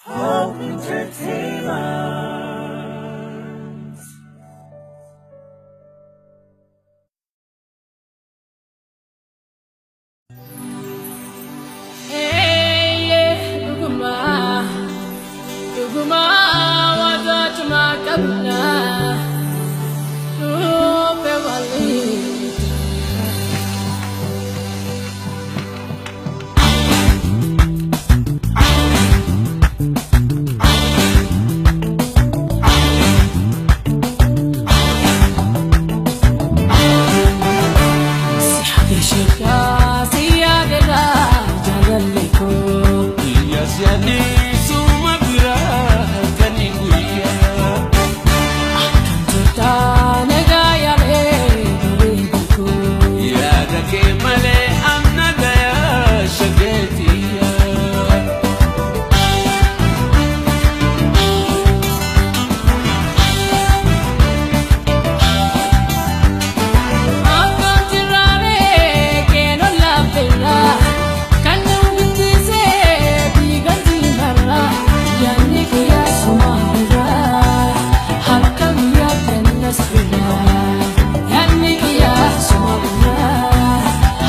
Hope Entertainment. Hey, dhuguma, dhuguma wadatuma qabna dhufe waliin. Si yaadedha jaalalli koo. Iyyaas yaadnisuma biraa halkanii guyyaa. Akkam jirta nagaa yaalee bareedu koo. Yaada kee malee amna gayaa shageetiyyaa. Akkam jirraaree keenon laaffeerra kan nu bittisee biigan diimarra yaadni kiyyaa suma bira halkan guyyaa kennas bira yaadni kiyyaa suma bira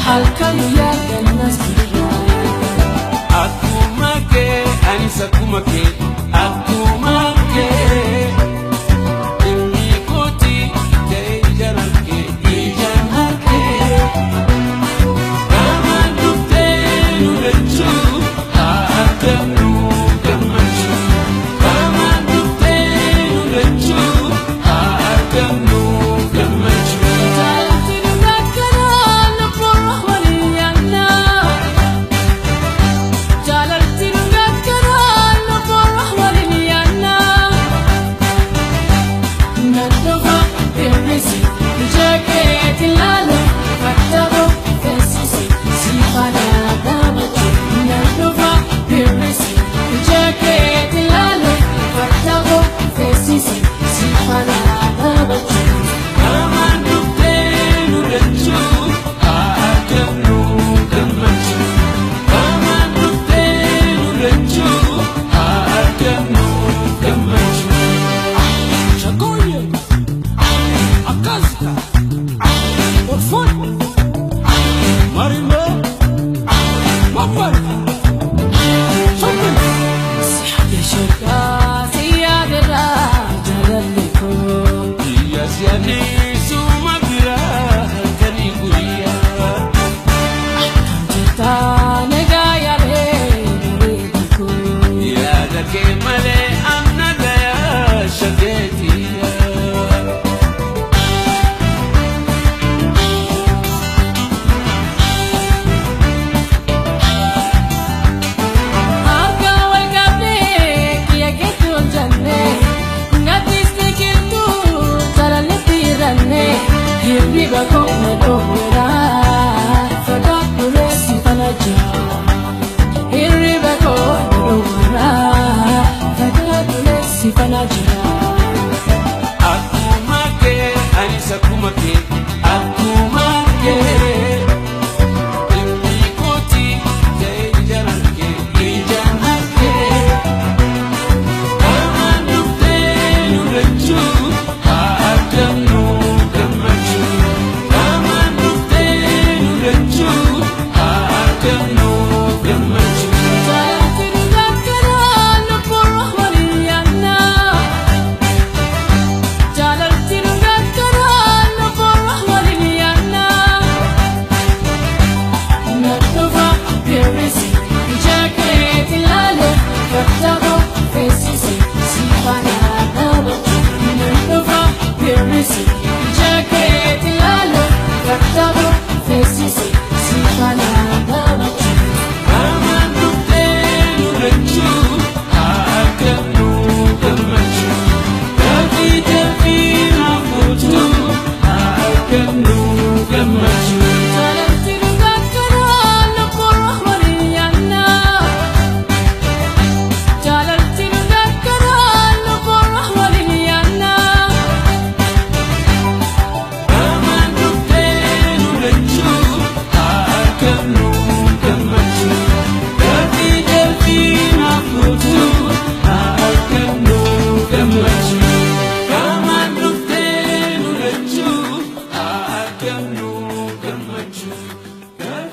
halkan guyyaa kennas bira. Akkuma kee anis akkuma kee akkuma kee. Dhimmi kooti ta'e ijaan harkee ijaan harkee. Gaamaan dhuftee nu lachuu haa argannu gammachuu. Gaamaan dhuftee nu lachuu haa argannu gammachuu. Jaalalti dhugaa kanaa lubbuun walii yaadna. Jaalalti dhugaa kanaa lubbuun walii yaadna. Nan dhufa hir'isi ija keetti ilaalu fatta'u teessisi si faana dhaabachuu. Nan dhufa hir'isi ija keetti ilaalu fatta'u teessisi si faana dhaabachuu. Gaamaan dhuftee nu lachuu haa argannu gammachuu. Gaamaan dhuftee nu lachuu haa argannu gammachuu. Shagoye, Akazika, Orfon, Marime, Mapar, Shogin. Si yaadedha jaalalli koo. Iyyaas yaadnisuma biraa halkanii guyyaa. Akkam jirta nagaa yaalee bareedu koo. Yaada kee malee amna gayaa shageetiyyaa. Kan